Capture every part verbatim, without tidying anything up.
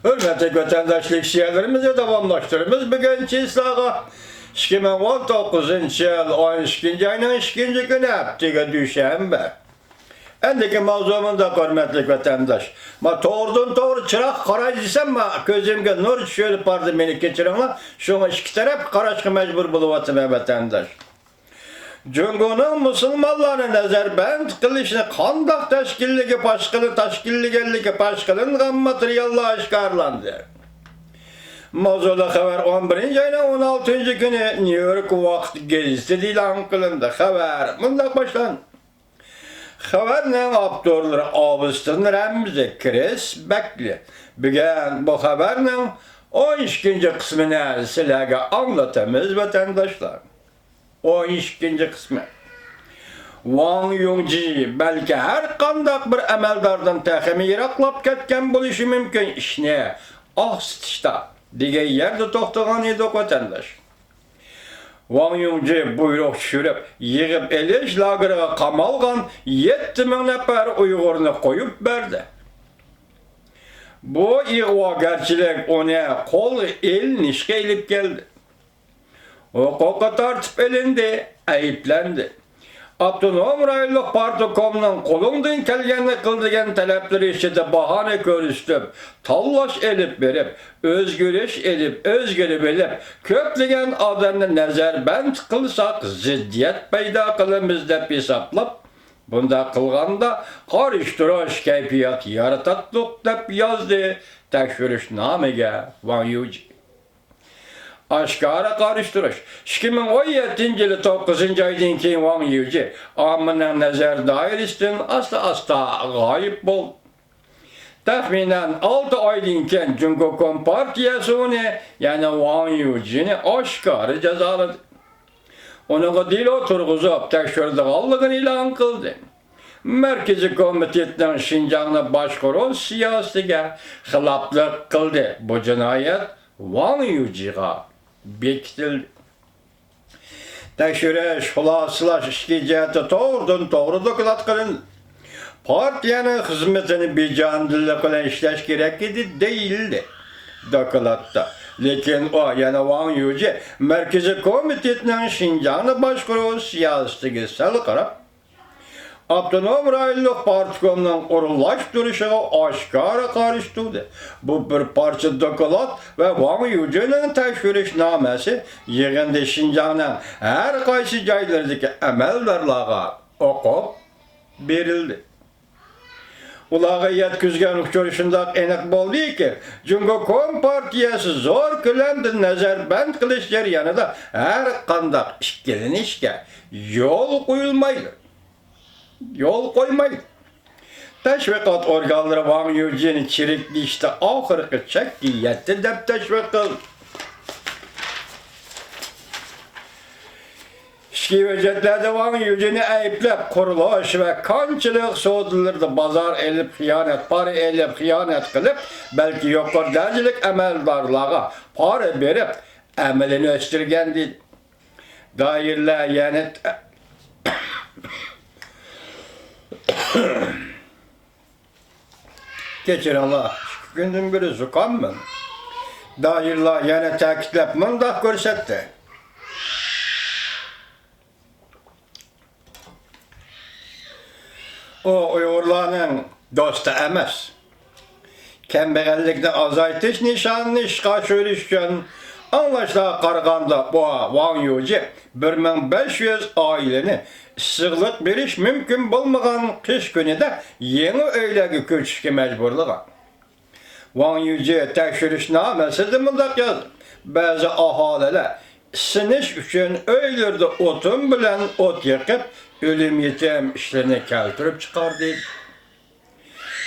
ھۆرمەتلىك ۋەتەنداشلىق شىئەلىرىمىزنى داۋاملاشتۇرىمىز. بۈگۈن چىسلاغا ئىككى مىڭ ئون توققۇزىنچى يىل ئون ئىككىنچى ئاينىڭ ئىككىنچى كۈنى، ھەپتىگە دۈشەنبە. ئەندىكى ماۋزۇ مۇنداق، ھۆرمەتلىك ۋەتەنداش. ما توغرىدىن توغرا چىراغ قاراي دېسەم، ما كۆزۈمگە نۇر چۈشۈۋېلىپ باردى، مېنى كېچىرىڭلار. شۇڭا ئىككى تەرەپ قاراشقا مەجبۇر بولۇۋاتىمەن، ۋەتەنداش. جۇڭگونىڭ مۇسۇلمانلارنى نەزەربەند قىلىشنى قانداق تەشكىللىگە پاش قىلىن-، تەشكىللىگەنلىكى پاش قىلىنغان ماتېرىياللار ئاشكارىلاندى. ماۋزۇلۇق خەۋەر ئون بىرىنچى ئاينىڭ ئون ئالتىنچى كۈنى نيۇ يورك ۋاقىت گېزىتىدە ئېلان قىلىندى. خەۋەر مۇنداق باشلاندى. خەۋەرنىڭ ئاپتورلىرى ئاۋۇستىن رەمزى، كرىس بەكلى. بۈگۈن بۇ خەۋەرنىڭ ئون ئىككىنچى قىسمىنى سىلەرگە ئاڭلىتىمىز، ۋەتەنداشلار. ئون ئىككىنچى قىسمى. ۋاڭ يۇڭجى بەلكى ھەر قانداق بىر ئەمەلداردىن تېخىمۇ يىراقلاپ كەتكەن بولۇشى مۇمكىن، ئىشنى ئاقسىتىشتا دېگەن يەردە توختىغان ئىدۇق، ۋەتەنداش. ۋاڭ يۇڭجى بۇيرۇق چۈشۈرۈپ، يىغىپ ئېلىش لاگېرىغا قامالغان يەتتە مىڭ نەپەر ئۇيغۇرنى قويۇپ بەردى. بۇ ئىغۋاگەرچىلىك ئۇنى قولغا ئېلىنىشقا ئېلىپ كەلدى. ھوقۇققا تارتىپ ئېلىندى، ئەيىبلەندى. ئاپتونوم رايونلۇق پارتكومنىڭ قولۇڭدىن كەلگەننى قىل دېگەن تەلەپلىرى ئىچىدە باھانە كۆرسىتىپ، تاللاش ئېلىپ بېرىپ، ئۆزگىرىش ئېلىپ، ئۆزگىرىۋېلىپ، كۆپلىگەن ئادەمنى نەزەربەند قىلساق، زىددىيەت پەيدا قىلىمىز دەپ ھېسابلاپ، بۇنداق قىلغاندا قارشى تۇرۇش كەيپىيات يارىتاتتۇق، دەپ يازدى تەكشۈرۈشنامىگە ۋاڭ يۇجى. ئاشكارا قارشى تۇرۇش. ئىككى مىڭ ئون يەتتىنچى يىلى توققۇزىنچى ئايدىن كېيىن ۋاڭ يۇجى ئاممىنىڭ نەزەر دائىرىسىدىن ئاستا-ئاستا غايىب بولدى. تەخمىنەن ئالتە ئايدىن كېيىن جۇڭگو كومپارتىيەسى ئۇنى، يەنى ۋاڭ يۇجىنى ئاشكارا جازالىدى. ئۇنىڭغا دېلو تۇرغۇزۇپ تەكشۈرىدىغانلىقىنى ئېلان قىلدى. مەركىزىي كومىتېتنىڭ شىنجاڭنى باشقۇرۇش سىياسىتىگە خىلاپلىق قىلدى. بۇ جىنايەت ۋاڭ يۇجىغا بېكىتىلدى. تەكشۈرۈش، خۇلاسىلاش ئىككى جەھەتتە توغرىدىن توغرا دوكلات قىلىندى. پارتىيەنىڭ خىزمىتىنى بىجانىدىللىق بىلەن ئىشلەش كېرەك ئىدى، دېيىلدى دوكلاتتا. لېكىن ئۇ، يەنى ۋاڭ يۇجى مەركىزىي كومىتېتنىڭ شىنجاڭنى باشقۇرۇش سىياسىتىگە سەل قاراپ، ئاپتونوم رايونلۇق پارتكومنىڭ ئورۇنلاشتۇرۇشىغا ئاشكارا قارشى تۇردى. بۇ بىر پارچە دوكلات ۋە ۋاڭ يۇجىنىڭ تەكشۈرۈشنامىسى يىغىندا شىنجاڭنىڭ ھەر قايسى جايلىرىدىكى ئەمەلدارلارغا ئوقۇپ بېرىلدى. ئۇلارغا يەتكۈزگەن ئۇچۇر شۇنداق ئېنىق بولدىكى، جۇڭگو كومپارتىيەسى زور كۆلەمدە نەزەربەند قىلىش جەريانىدا ھەر قانداق ئىككىلىنىشكە يول قويۇلمايدۇ. يول قويمايدۇ. تەشۋىقات ئورگانلىرى ۋاڭ يۇجىنى چىرىكلىشىشتە ئاخىرقى چەككە يەتتى دەپ تەشۋىق قىلدى. ئىچكى ھۆججەتلەردە ۋاڭ يۇجىنى ئەيىبلەپ، قۇرۇلۇش ۋە كانچىلىق سودىلىرىدا بازار ئېلىپ خىيانەت، پارا ئېلىپ خىيانەت قىلىپ، بەلكى يۇقىرى دەرىجىلىك ئەمەلدارلارغا پارا بېرىپ، ئەمىلىنى ئۆستۈرگەن دېدى. دائىرىلەر يەنە كەچۈرۈڭلار، ئىككى كۈندىن بېرى زۇكاممەن. دائىرىلەر يەنە تەكىتلەپ مۇنداق كۆرسەتتى. ئۇ ئۇيغۇرلارنىڭ دوستى ئەمەس. كەمبەغەللىكنى ئازايتىش نىشانىنى ئىشقا ئاشۇرۇش ئۈچۈن، ئاڭلاشلارغا قارىغاندا، بۇ ۋاڭ يۇجى بىر مىڭ بەش يۈز ئائىلىنى ئىسسىقلىق بېرىش مۇمكىن بولمىغان قىش كۈنىدە يېڭى ئۆيلەرگە كۆچۈشكە مەجبۇرلىغان. ۋاڭ يۈجى تەكشۈرۈشنامىسىدە مۇنداق يازدى: بەزى ئاھالىلەر ئىسسىنىش ئۈچۈن ئۆيلىرىدە ئوتۇن بىلەن ئوت يېقىپ، ئۆلۈم يېتىم ئىشلىرىنى كەلتۈرۈپ چىقاردى.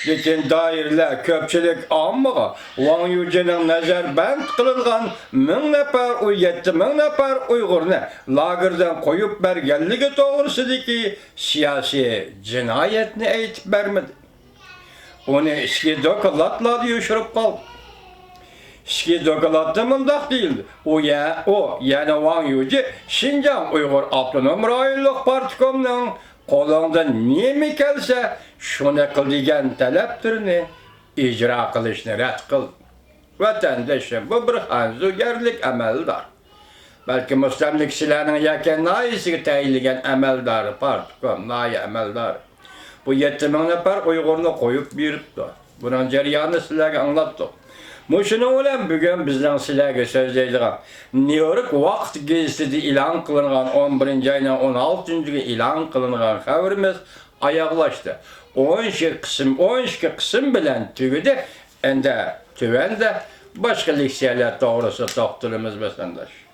لېكىن دائىرىلەر كۆپچىلىك ئاممىغا ۋاڭ يۇجىنىڭ نەزەربەند قىلىنغان مىڭ نەپەر، ئۇ يەتتە مىڭ نەپەر ئۇيغۇرنى لاگېردىن قويۇپ بەرگەنلىكى توغرىسىدىكى سىياسىي جىنايەتنى ئېيتىپ بەرمىدى. ئۇنى ئىچكى دوكلاتلاردا يوشۇرۇپ قالدى. ئىچكى دوكلاتتا مۇنداق دېيىلدى: ئۇ يە-، ئۇ، يەنى ۋاڭ يۇجى شىنجاڭ ئۇيغۇر ئاپتونوم رايونلۇق پارتكومنىڭ قولۇڭدىن نېمە كەلسە، شۇنى قىل دېگەن تەلەپلىرىنى ئىجرا قىلىشنى رەت قىلدى. ۋەتەندىشىم، بۇ بىر خەنزۇ يەرلىك ئەمەلدار. بەلكى مۇستەملىكىچىلەرنىڭ يەكەن ناھىيەسىگە تەيىنلىگەن ئەمەلدارى، پارتكوم ناھىيە ئەمەلدارى. بۇ يەتتە مىڭ نەپەر ئۇيغۇرنى قويۇپ بېرىپتۇ. بۇنىڭ جەريانىنى سىلەرگە ئاڭلاتتۇق. مۇشۇنىڭ بىلەن بۈگۈن بىزنىڭ سىلەرگە سۆزلەيدىغان نيۇ يورك ۋاقىت گېزىتىدە ئېلان قىلىنغان، ئون بىرىنچى ئاينىڭ ئون ئالتىنچى كۈنى ئېلان قىلىنغان خەۋىرىمىز ئاياغلاشتى. ئون ئىككى قىسىم، ئون ئىككى قىسىم بىلەن تۈگىدى. ئەندى تۆۋەندە باشقا لېكسىيەلەر توغرىسىدا توختىلىمىز، ۋەتەنداش.